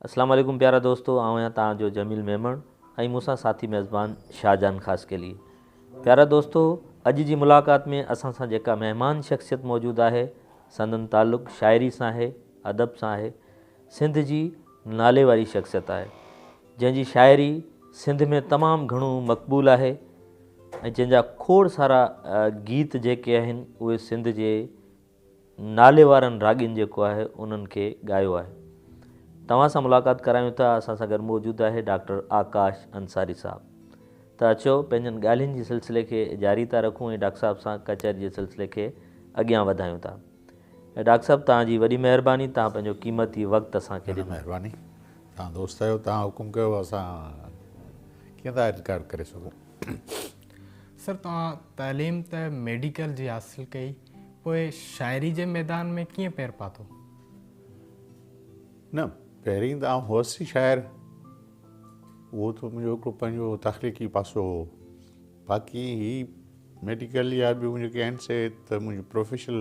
اسلام عليڪم پيارا دوستو آئون آهيان توهان جو جميل ميمڻ ۽ مون سان ساٿي ميزبان شاهجهان خاصخيلي پيارا دوستو اڄ جي ملاقات ۾ اسان سان جيڪا مهمان شخصيت موجود آهي سندن تعلق شاعري سان آهي ادب سان آهي سنڌ جي نالي واري شخصيت آهي جنهن جي شاعري سنڌ ۾ تمام گهڻو مقبول آهي ۽ جنهن جا کوڙ سارا گيت جيڪي آهن اهي سنڌ جي نالي وارن راڳين جيڪو آهي انهن کي ڳايو آهي. توهان سان ملاقات ڪرايون ٿا اسان سان گڏ موجود آهي ڊاڪٽر آڪاش انصاري صاحب ته اچو پنهنجن ڳالهين جي سلسلي کي جاري ٿا رکون ۽ ڊاڪٽر صاحب سان ڪچهري جي سلسلي کي اڳيان وڌايون ٿا. ڊاڪٽر صاحب توهان جي وڏي مهرباني توهان پنهنجو قيمتي وقت اسان کي ڏنو. مهرباني توهان دوست آهيو توهان حڪم ڪيو اسان ڪيئن ٿا انڪار ڪري سگهون. سر توهان تعليم ته ميڊيڪل جي حاصل ڪئي پوء شاعري جي ميدان ۾ ڪيئن پير پاتو؟ نه پهرين ته آئون هئس ئي شاعر اهو ته منهنجو هڪڙو پنهنجو تخليقي پاسو هو باقي هي ميڊيڪل يا ٻيون جيڪي آهن سي ته منهنجون پروفيشنل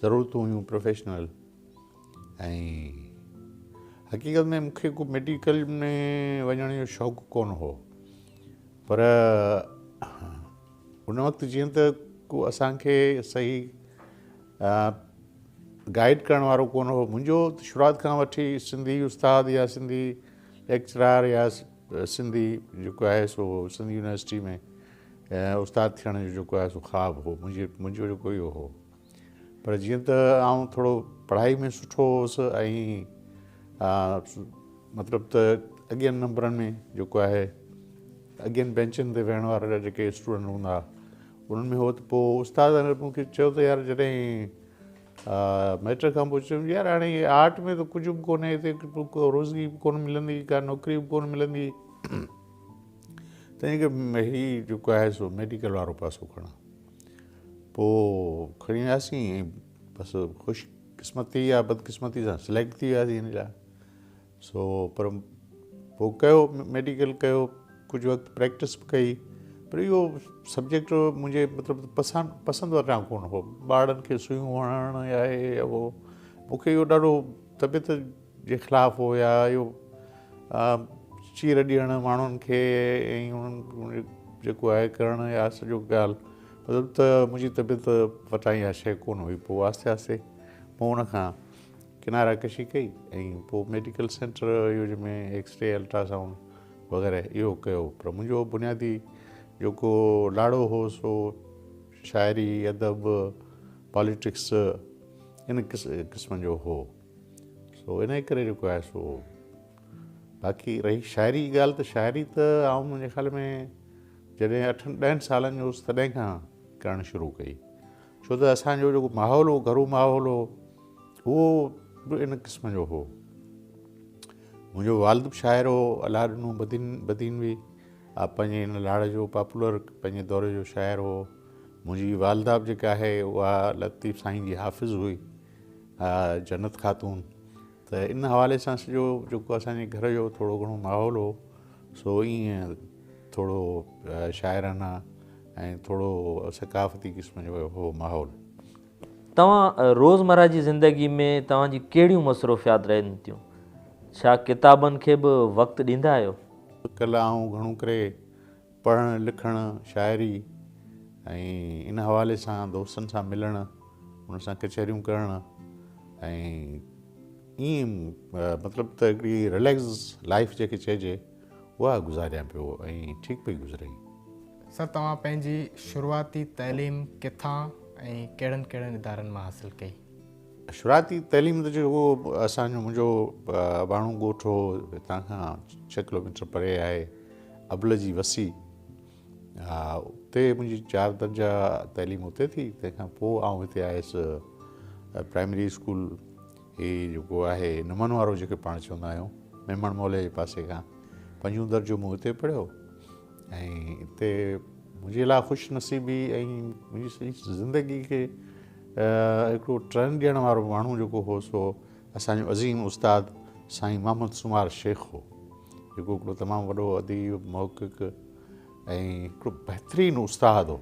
ضرورتون هيون پروفيشنل ۽ حقيقت ۾ مونکي ڪو ميڊيڪل ۾ وڃڻ جو شوق ڪونه هو پر ان وقت جيئن ته ڪو اسان کي صحيح گائيڊ ڪرڻ وارو ڪونه هو منهنجو شروعات کان وٺي سنڌي استاد يا سنڌي ليڪچرار يا سنڌي جيڪو آهي سو سنڌ يونيورسٽي ۾ استاد ٿيڻ جو جيڪو آهي سو خواب هو منهنجي منهنجو جيڪو اهو هو پر جيئن ته آئون ٿورو پڙهائي ۾ سٺو هوس ۽ مطلب ته اڳين نمبرن ۾ جيڪو آهي اڳين بينچن تي ويهڻ وارا جيڪي اسٽوڊنٽ هوندا هئا انهن ۾ هو ته پوء استاد مون کي چيو ته يار جڏهن ميٽرڪ کان پوء چيم يار هاڻي آرٽ ۾ ته ڪجهه به ڪونهي هتي ڪو روزي به ڪونه ملندي ڪا نوڪري به ڪونه ملندي تنهن ڪري هي جيڪو آهي سو ميڊيڪل وارو پاسو کڻان پوء کڻي وياسين ۽ بس خوش قسمتي يا بدقسمتي سان سليڪٽ ٿي وياسين هن لاء سو پر پوء ڪيو ميڊيڪل ڪيو ڪجهه وقت پريڪٽس به ڪئي پر اهو سبجيڪٽ منهنجي مطلب پسند پسند وٽان ڪونه هو ٻارڙن کي سيون هڻڻ يا هي يا هو مونکي اهو ڏاڍو طبيعت جي خلاف هو يا اهو چير ڏيڻ ماڻهن کي ۽ انهن جيڪو آهي ڪرڻ يا سڄو ڳالهه مطلب ته منهنجي طبيعت وٽان اها شيء ڪونه هئي پوء آهستي آهستي مون ان کان ڪناره ڪشي ڪئي ۽ پوء ميڊيڪل سينٽر اهو جنهن ۾ ايڪس ري الٽرا سائونڊ وغيره اهو ڪيو پر منهنجو بنيادي جيڪو لاڙو هو سو شاعري ادب پاليٽڪس ان قسم جو هو سو ان ڪري جيڪو آهي سو باقي رهي شاعري جي ڳالهه ته شاعري ته آئون منهنجي خيال ۾ جڏهن اٺن ڏهن سالن جو هوس تڏهن کان ڪرڻ شروع ڪئي ڇو ته اسان جو جيڪو ماحول هو گهرو ماحول هو اهو به ان قسم جو هو. منهنجو والد به شاعر هو، الله ڏنو بدين بدينوي پنهنجي هن لاڙ جو پاپولر پنهنجي دور جو شاعر هو. منهنجي والده به جيڪا آهي اها لطيف سائين جي حافظ هئي، جنت خاتون. ته ان حوالي سان سڄو جيڪو اسان جي گهر جو ٿورو گهڻو ماحول هو سو ائين ٿورو شاعرانه ۽ ٿورو ثقافتي قسم جو هو ماحول. توهان روزمره جي زندگي ۾ توهان جي ڪهڙيون مصروفيات رهن ٿيون؟ ڇا ڪتابن کي به وقت ڏيندا آهيو؟ ڪلهه آئون گهڻو ڪري پڙهڻ، لکڻ، شاعري ۽ ان حوالي سان دوستن سان ملڻ، انهن سان ڪچهريون ڪرڻ ۽ ائين مطلب ته هڪڙي رليڪس لائيف جنهن کي چئجي اها گذاريان پيو ۽ ٺيڪ پئي گذري. سر توهان پنهنجي شروعاتي تعليم ڪٿان ۽ ڪهڙن ڪهڙن ادارن مان حاصل ڪئي؟ شروعاتي تعليم ته جيڪو اسان جو منهنجو اباڻو ڳوٺ هو هتان کان ڇهه ڪلوميٽر پري آهي ابل جي وسي اتي منهنجي چار درجا تعليم اتي ٿي تنهن کان پوء آئون هتي آيس پرائمري اسڪول هي جيڪو آهي نمن وارو جيڪي پاڻ چوندا آهيون ميمڻ مولي جي پاسي کان پنجون درجو مون هتي پڙهيو ۽ اتي منهنجي لاء خوش نصيبي ۽ منهنجي سڄي زندگي کي هڪڙو ٽرن ڏيڻ وارو ماڻهو جيڪو هو سو اسانجو عظيم استاد سائين محمد سومار شيخ هو جيڪو هڪڙو تمام وڏو اديب محقق ۽ هڪڙو بهترين استاد هو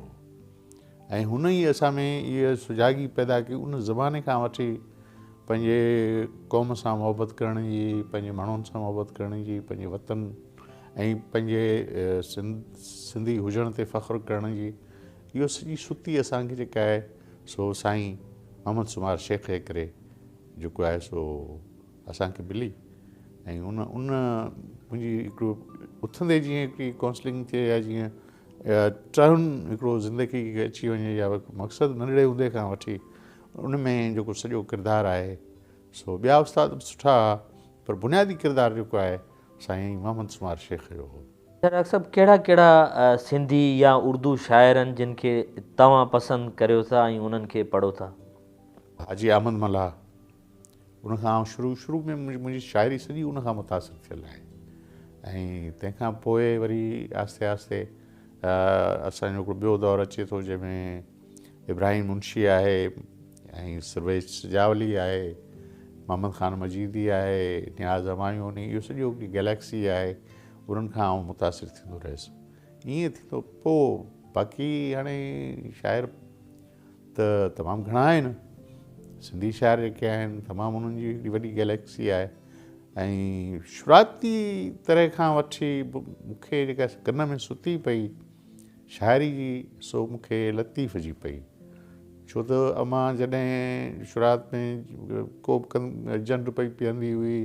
۽ هن ئي اسان ۾ اها سجاڳي پيدا ڪئي ان زماني کان وٺي پنهنجي قوم سان محبت ڪرڻ جي، پنهنجي ماڻهن سان محبت ڪرڻ جي، پنهنجي وطن ۽ پنهنجي سنڌي هجڻ تي فخر ڪرڻ جي، اهو سڄي ستي اسان کي جيڪا آهي سو سائين محمد سومار شيخ جي ڪري جيڪو آهي سو اسان کي ملي. ۽ ان ان منهنجي هڪڙو اٿندي جيئن هڪڙي ڪائونسلنگ ٿئي يا جيئن ٽرن هڪڙو زندگي کي اچي وڃي يا مقصد ننڍڙي هوندي کان وٺي ان ۾ جيڪو سڄو ڪردار آهي سو ٻيا استاد به سٺا هئا پر بنيادي ڪردار جيڪو آهي سائين محمد سومار شيخ جو هو. ڊاڪٽر صاحب ڪهڙا ڪهڙا سنڌي يا اردو شاعر آهن جن کي توهان پسند ڪريو ٿا ۽ انهن کي پڙهو ٿا؟ حاجي احمد ملاح، ان کان آئون شروع شروع ۾ منهنجي شاعري سڄي ان کان متاثر ٿيل آهي ۽ تنهن کان پوء وري آهستي آهستي اسان جو هڪڙو ٻيو دور اچي ٿو جنهن ۾ ابراهيم منشي آهي ۽ سرويچ سجاولي آهي، محمد خان مجيدي آهي، نياز همايوني، اهو سڄو هڪڙي گيليڪسي آهي، انهن کان آئون متاثر ٿيندو رهيس. ائين ٿيندو پوء باقي هاڻي شاعر ته تمام گهڻا آهن، سنڌي شاعر جيڪي آهن تمام انهن جي هڪڙي وڏي گيليڪسي آهي ۽ شروعاتي طرح کان وٺي مون کي جيڪا ڪن ۾ ستي پئي شاعري جي سو مون کي لطيف جي پئي، ڇو ته امان جڏهن شروعات ۾ ڪو به جنڊ پئي پيهندي هئي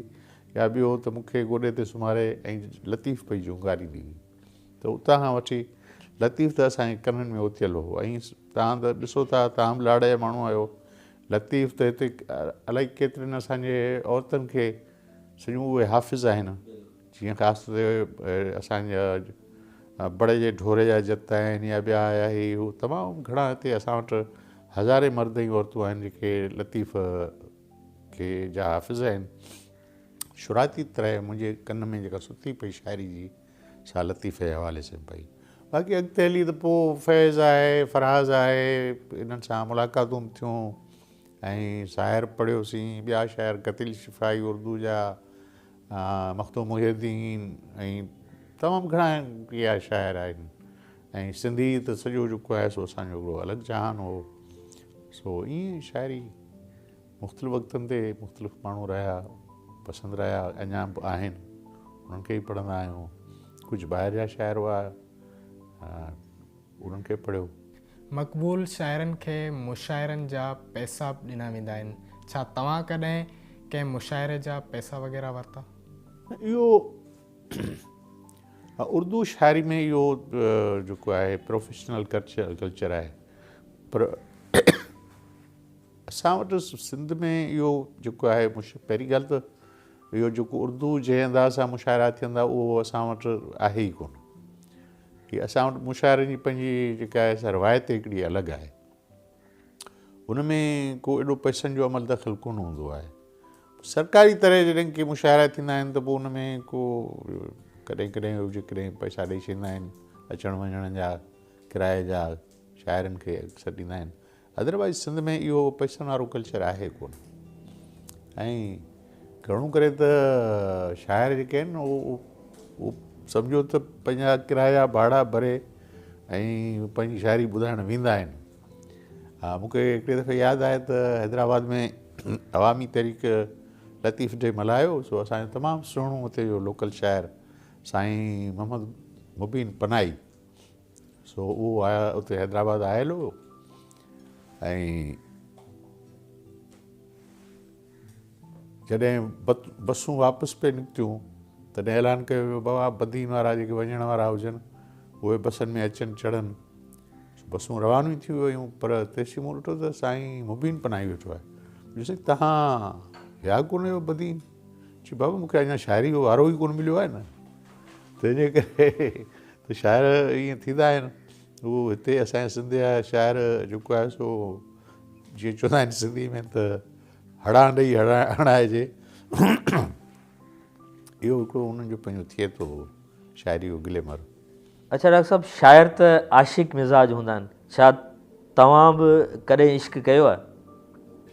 يا ٻيو ته مون کي گوڏي تي سمهاري ۽ لطيف پئي جهونگاريندي هئي ته اتان کان وٺي لطيف ته اسان جي ڪنن ۾ اوتيل هو ۽ توهان ته ڏسو ٿا توهان به لاڙ جا ماڻهو آهيو، لطيف ته هتي الائي ڪيترين اسان جي عورتن کي سڄيون اهي حافظ آهن، جيئن خاص طور تي اسان جا بڙ جي ڍوري جا جت آهن يا ٻيا يا هي هو تمام گهڻا هتي اسان وٽ هزارين مرد ۽ عورتون آهن جيڪي لطيف کي جا حافظ آهن. شروعاتي طرح منهنجي ڪن ۾ جيڪا ستي پئي شاعري جي سا لطيف جي حوالي سان پئي. باقي اڳتي هلي ته پوء فيض آهي، فراز آهي، انهن سان ملاقاتون به ٿيون ۽ سائر پڙهيوسين، ٻيا شاعر قتيل شفائي اردو جا، مخدوم محي الدين ۽ تمام گهڻا اها شاعر آهن ۽ سنڌي ته سڄو جيڪو آهي سو اسان جو هڪڙو الڳ جهان هو. سو ائين شاعري مختلف وقتن تي مختلف ماڻهو رهيا، پسند رهيا، اڃا به آهن، انهن کي ئي پڙهندا آهيون. ڪجهه ٻاهر جا شاعر هئا، انهن کي پڙهيو. مقبول شاعرن کي مشاعرن جا پئسا به ڏنا ويندا آهن، ڇا توهان ڪڏهن ڪنهن مشاعري جا پئسا وغيره ورتا؟ نه، اهو اردو شاعري ۾ اهو جيڪو آهي پروفيشنل ڪلچر آهي، پر اسان وٽ سنڌ ۾ اهو جيڪو آهي پهرين ڳالهه ته اهو جيڪو اردو جنهن انداز سان مشاعرا ٿين ٿا اهو اسان وٽ آهي ئي ڪونه. هي اسان وٽ مشاعرن جي پنهنجي جيڪا آهي سا روايت هڪڙي الڳ آهي، ان ۾ ڪو ايڏو پئسن جو عمل دخل ڪونه هوندو آهي. سرڪاري طرح جڏهن ڪي مشاعرا ٿيندا آهن ته پوء ان ۾ ڪو ڪڏهن ڪڏهن جيڪڏهن پئسا ڏئي ڇڏيندا آهن اچڻ وڃڻ جا ڪرائي جا شاعرن کي اڪثر ڏيندا آهن، ادروائز سنڌ ۾ اهو پئسن وارو ڪلچر آهي ڪونه ۽ گهڻو ڪري ته شاعر جيڪي آهن اهو سمجهو ته پنهنجا ڪرايا ڀاڙا ڀري ۽ پنهنجي شاعري ٻڌائڻ ويندا آهن. ها مون کي هڪڙي دفعي ياد آهي ته حيدرآباد ۾ عوامي تحريڪ لطيف ڊي ملهايو، سو اسان جو تمام سهڻو اتي جو لوڪل شاعر سائين محمد مبين پنائي، سو اهو اتي حيدرآباد آيل هو ۽ جڏهن بسون واپس پئي نڪتيون تڏهن اعلان ڪيو ويو بابا بدين وارا جيڪي وڃڻ وارا هجن اهي بسن ۾ اچن چڙهن. بسون روانيون ٿي ويون پر تيسين مون ڏٺو ته سائين مبين پنائي ويٺو آهي. مون چيو سائين توهان ويا ڪونه آهيو بدين؟ چي بابا مون کي اڃا شاعري جو وارو ئي ڪونه مليو آهي نه. تنهنجي ڪري ته شاعر ائين ٿيندا آهن. هو هتي اسان جي سنڌ جا شاعر جيڪو آهي سو جيئن چوندا آهن سنڌي ۾ ته هڙان ڏئي هڻائجي، اهو هڪڙو انهن جو پنهنجو ٿئي ٿو شاعري جو گليمر. اڇا ڊاڪٽر صاحب شاعر ته عاشق مزاج هوندا آهن، ڇا توهان به ڪڏهن عشق ڪيو آهي؟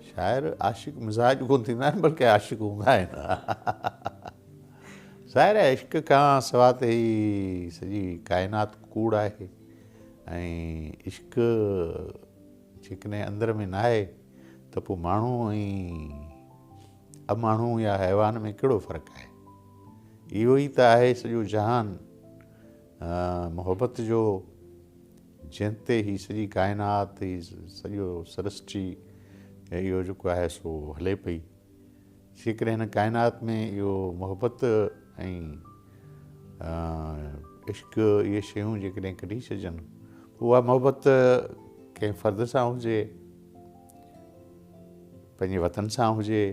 شاعر عاشق مزاج ڪونه ٿيندا آهن بلڪه عاشق هوندا آهن. ظاهر آهي عشق کان سوا ته هي سڄي ڪائنات ڪوڙ آهي ۽ عشق جيڪڏهن اندر ۾ ناهي ته پوء ماڻهو ۽ ماڻهو يا حيوان ۾ ڪهڙو فرق آهي؟ اهو ئي ته آهي سڄو جهان محبت جو، جنهن تي هي سڄي ڪائنات، هي سڄو سرشٽي اهو جيڪو آهي سو هلي پئي. جيڪڏهن هن ڪائنات ۾ اهو محبت ۽ عشق اهي شيون جيڪڏهن ڪڍي ڇڏجن، اها محبت ڪنهن فرد سان هجي، پنهنجي وطن سان هجي،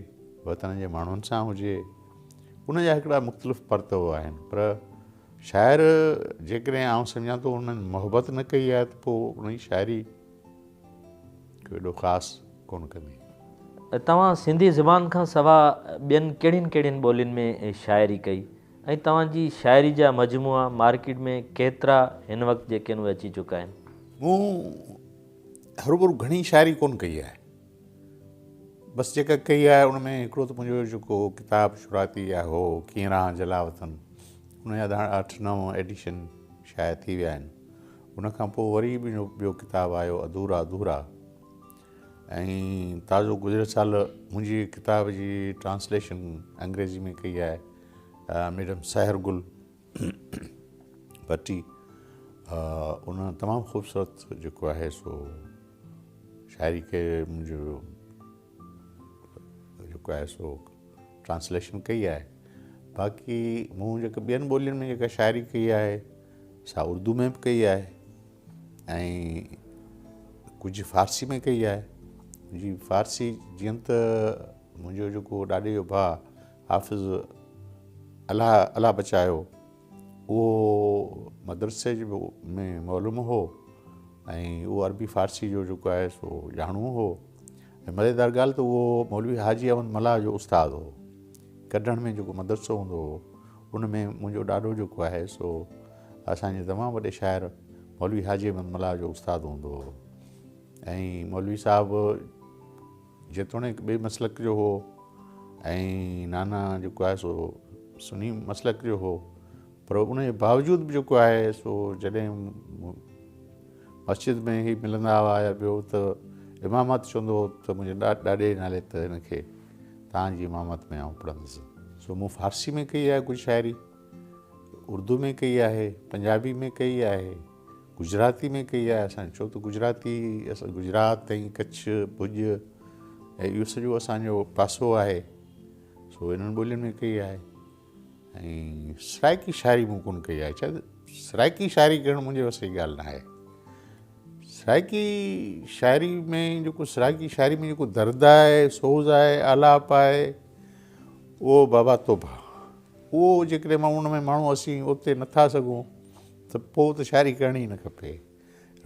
وطن جي ماڻهن سان هجي، ان جا هڪڙا مختلف پرتو آهن. پر شاعر جيڪڏهن آئون سمجهان ٿو انهن محبت نه ڪئي آهي ته پوء ان جي شاعري ڪو ايڏو خاص ڪونه ڪندي. توهان سنڌي زبان کان سوا ٻين ڪهڙين ڪهڙين ٻولين ۾ شاعري ڪئي ۽ توهان جي شاعري جا مجموعا مارڪيٽ ۾ ڪيترا هن وقت جيڪي آهن اهي اچي چڪا آهن؟ مون هروڀرو گهڻي شاعري ڪونه ڪئي آهي. بس جيڪا ڪئي آهي ان ۾ هڪڙو ته منهنجو جيڪو ڪتاب شروعاتي آهي هو ڪيئن رهان جلاوطن، ان جا 8 9 ايڊيشن شايع ٿي ويا آهن. ان کان پوء وري منهنجو ٻيو ڪتاب آيو اڌورا اڌورا، ۽ تازو گذريل سال منهنجي ڪتاب جي ٽرانسليشن انگريزي ۾ ڪئي آهي ميڊم سحر گل ڀٽي، ان تمام خوبصورت جيڪو آهي سو شاعري کي منهنجو جيڪو آهي سو ٽرانسليشن ڪئي آهي. باقي مون جيڪا ٻين ٻولين ۾ جيڪا شاعري ڪئي آهي سا اردو ۾ به ڪئي آهي ۽ ڪجهه فارسي ۾ ڪئي آهي. منهنجي فارسي جيئن ته منهنجو جيڪو ڏاڏي جو ڀاء حافظ الله الله بچايو اهو مدرسي ۾ معلوم هو ۽ اهو عربي فارسي جو جيڪو آهي سو ڄاڻو هو، ۽ مزيدار ڳالهه ته اهو مولوي حاجي احمد ملاح جو استاد هو. ڪڍڻ ۾ جيڪو مدرسو هوندو هو ان ۾ منهنجو ڏاڏو جيڪو آهي سو اسان جي تمام وڏي شاعر مولوي حاجي احمد ملاح جو استاد هوندو هو. ۽ مولوي صاحب جيتوڻيڪ ٻئي مسلڪ جو هو ۽ نانا جيڪو آهي سو سني مسلڪ جو هو، پر ان جي باوجود به جيڪو آهي سو جڏهن مسجد ۾ هي ملندا هئا يا ٻيو ته امامت چوندو هو ته منهنجي ڏاڏي جي نالي ته هن کي توهان جي امامت ۾ آئون پڙهندس. سو مون فارسي ۾ ڪئي آهي ڪجهه شاعري، اردو ۾ ڪئي آهي، پنجابي ۾ ڪئي آهي، گجراتي ۾ ڪئي آهي. اسان ڇو ته گجراتي اسان گجرات ۽ ڪڇ ڀڄ ۽ اهو سڄو اسانجو پاسو آهي، سو انهن ٻولين ۾ ڪئي آهي. ۽ سرائڪي شاعري مون ڪونه ڪئي آهي. شايد سرائڪي شاعري ڪرڻ منهنجي وس جي ڳالهه نه آهي. سرائڪي شاعري ۾ جيڪو سرائڪي شاعري ۾ جيڪو درد آهي، سوز آهي، آلاپ آهي، اهو بابا توبه، اهو جيڪڏهن ان ۾ ماڻهو اسين اتي نٿا سگهون ته پوء ته شاعري ڪرڻي ئي نه کپي.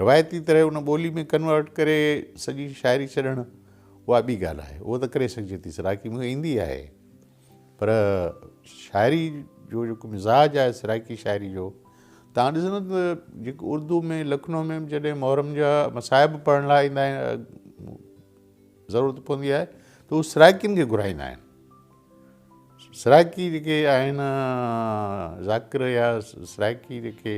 روايتي طرح ان ٻولي ۾ ڪنورٽ ڪري سڄي شاعري ڇڏڻ اها ٻي ڳالهه آهي، اهو ته ڪري سگهجي ٿي، سرائڪي مون کي ايندي آهي، پر شاعري جو جيڪو مزاج آهي سرائڪي شاعري جو، توهان ڏسندو ته جيڪو اردو ۾ لکنو ۾ به جڏهن محرم جا مصائب پڙهڻ لاء ايندا آهن، ضرورت پوندي آهي ته هو سرائڪين کي گهرائيندا آهن. سرائڪي جيڪي آهن ذاڪر يا سرائڪي جيڪي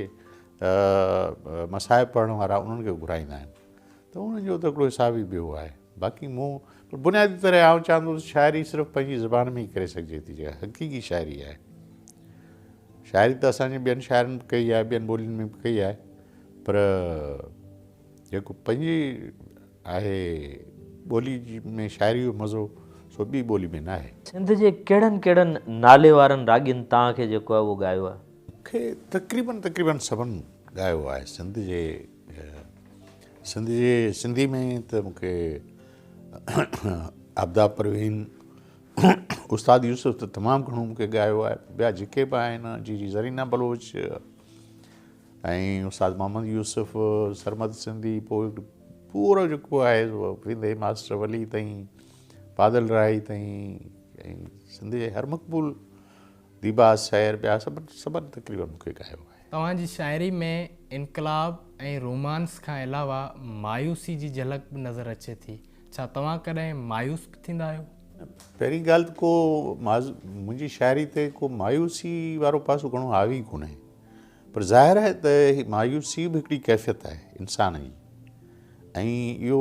مصائب پڙهڻ وارا انهن کي گهرائيندا آهن، ته انهن جو ته هڪڙو حساب ئي ٻيو آهي. باقي مون پر بنيادي طرح آئون چوان ٿو ته شاعري صرف پنهنجي زبان ۾ ئي ڪري سگهجي ٿي، جيڪا حقيقي شاعري آهي. شاعري ته اسان جي ٻين شاعرن به ڪئي آهي، ٻين ٻولين ۾ به ڪئي آهي، پر جيڪو پنهنجي آهي ٻولي ۾ شاعري جو مزو سو ٻي ٻولي ۾ ناهي. سنڌ جي ڪهڙن ڪهڙن نالي وارن راڳين توهان کي جيڪو آهي اهو ڳايو آهي؟ مون کي تقريبن تقريبن سڀن ڳايو آهي. سنڌ جي سنڌ جي سنڌي ۾ ته مون کي عابده پروين، استاد يوسف ته تمام گهڻو مون کي ڳايو آهي. ٻيا جيڪي به آهن، جي جي زرينا بلوچ ۽ استاد محمد يوسف، سرمد سنڌي، پوء پورو جيڪو آهي ويندي ماسٽر ولي تائين، بادل راهي تائين، ۽ سنڌ جي هر مقبول ديبا سحر، ٻيا سڀ سڀن تقريبن مون کي ڳايو آهي. توهان جي شاعري ۾ انقلاب ۽ رومانس کان علاوه مايوسي جي جهلڪ به نظر اچي ٿي. ڇا توهان ڪڏهن مايوس به ٿيندا آهيو؟ پهرين ڳالهه ته ڪو منهنجي شاعري تي ڪو مايوسي وارو پاسو گهڻو حاوي ڪونهي، پر ظاهر آهي ته هي مايوسي به هڪڙي ڪيفيت آهي انسان جي، ۽ اهو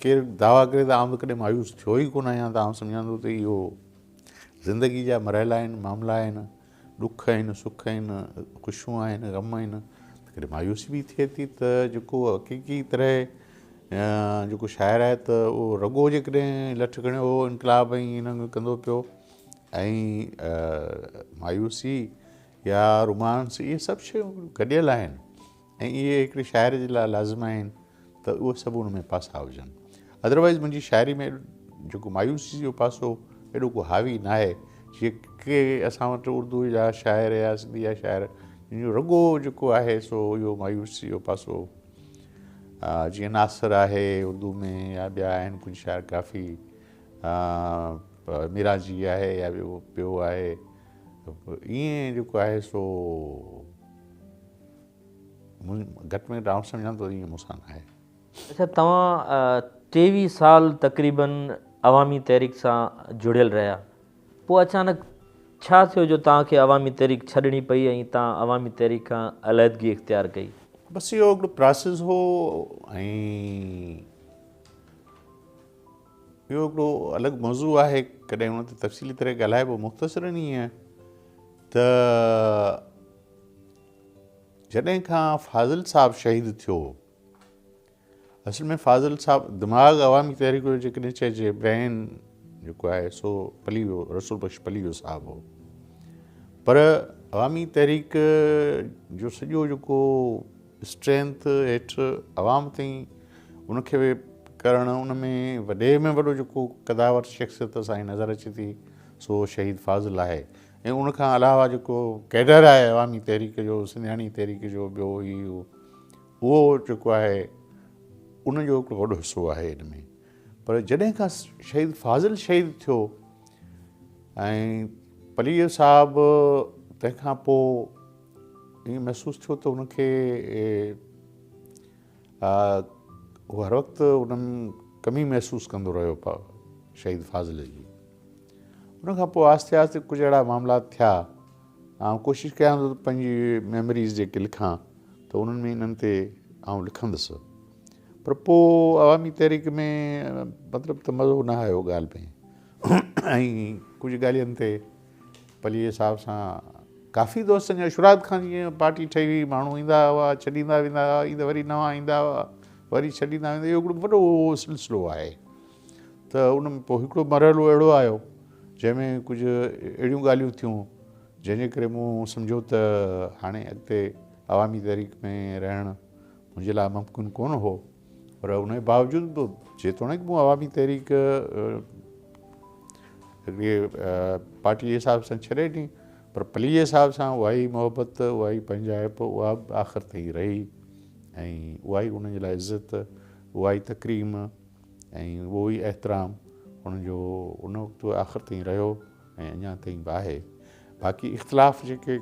ڪير دعويٰ ڪري ته آئون ته ڪڏهن مايوس ٿيو ئي ڪونه آهيان ته آئون سمجهان ٿو ته اهو زندگي جا مرحلا آهن، معاملا آهن، ڏک آهن، سک آهن، خوشيون آهن، غم آهن، ته ڪڏهن مايوسي به ٿئي ٿي ته جيڪو حقيقي طرح جيڪو شاعر آهي ته اهو رڳو جيڪڏهن لٺ کڻيو هو انقلاب ۽ ان ڪندو پيو ۽ مايوسي يا رومانس اهي سڀ شيون گڏيل آهن ۽ اهي هڪڙي شاعر جي لاء لازم آهن ته اهي سڀ ان ۾ پاسا هجن. ادروائيز منهنجي شاعري ۾ جيڪو مايوسي جو پاسو ايڏو ڪو حاوي ناهي جيئن ڪي اسان وٽ اردو جا شاعر يا سنڌي جا شاعر جن جو رڳو جيڪو آهي سو اهو مايوسي جو پاسو جيئن ناصر آهي اردو ۾ يا ٻيا آهن ڪجهه شاعر ڪافي ميراجي آهي يا ٻيو ٻيو آهي ائين جيڪو آهي سو گهٽ ۾ گهٽ آئون سمجهان ٿو ائين مون سان ناهي. اڇا توهان ٽيويهه سال تقريبن عوامي تحريڪ سان جڙيل رهيا پوء اچانڪ ڇا ٿيو جو توهان کي عوامي تحريڪ ڇڏڻي پئي ۽ توهان عوامي تحريڪ کان علحدگي اختيار ڪئي؟ بس اهو هڪڙو پراسيس هو ۽ اهو هڪڙو الڳ موضوع آهي ڪڏهن ان تي تفصيلي طرح ڳالهائبو مختصرن ائين ته جڏهن کان فاضل صاحب شهيد ٿيو، اصل ۾ فاضل صاحب دماغ عوامي تحريڪ جو جيڪڏهن چئجي برين جيڪو آهي سو پليجو رسول بخش پليجو صاحب هو پر عوامي تحريڪ جو سڄو جيڪو اسٽرينٿ هيٺ عوام تائين ان کي ڪرڻ ان ۾ وڏي ۾ وڏو جيڪو قداور شخصيت اسان کي نظر اچي ٿي سو شهيد فاضل آهي ۽ ان کان علاوه جيڪو ڪيڊر آهي عوامي تحريڪ جو، سنڌياڻي تحريڪ جو، ٻيو هي هو اهو جيڪو آهي ان جو هڪڙو وڏو حصو آهي ان ۾ پر جڏهن کان شهيد فاضل شهيد ٿيو ۽ پليجو صاحب تنهن کان پوء ائين محسوس ٿيو ته ان کي هو هر وقت ان ڪمي محسوس ڪندو رهيو شهيد فاضل جي. ان کان پوء آهستي آهستي ڪجهه اهڙا معاملات ٿيا آئون ڪوشش ڪيان ٿو ته پنهنجي ميموريز جيڪي لکان ته انهن ۾ انهن تي آئون لکندس پر پوء عوامي تحريڪ ۾ مطلب ته مزو نه آيو ڳالهه ۾ ۽ ڪجهه ڳالهين تي پليجي صاحب سان ڪافي دوستن جا شروعات کان جيئن پارٽي ٺهي هئي ماڻهو ايندا هئا ڇڏيندا ويندا هئا ايندا وري نوان ايندا هئا وري ڇڏيندا ويندا اهو هڪڙو وڏو سلسلو آهي ته ان ۾ پوء هڪڙو مرحلو اهڙو آيو جنهن ۾ ڪجهه اهڙيون ڳالهيون ٿيون جنهن جي ڪري مون سمجهيو ته هاڻي اڳتي عوامي تحريڪ ۾ رهڻ منهنجي لاء ممڪن ڪونه هو پر ان جي باوجود به جيتوڻيڪ مون عوامي تحريڪ هڪڙي پارٽي جي حساب سان ڇڏي ڏني پر پليجي صاحب سان اها ئي محبت اها ئي پنهنجائپ اها به آخر تائين رهي ۽ اها ئي انهن جي لاء عزت اها ئي تڪريم ۽ اهو ئي احترام انهن جو ان وقت آخر تائين رهيو ۽ اڃا تائين به آهي. باقي اختلاف جيڪي.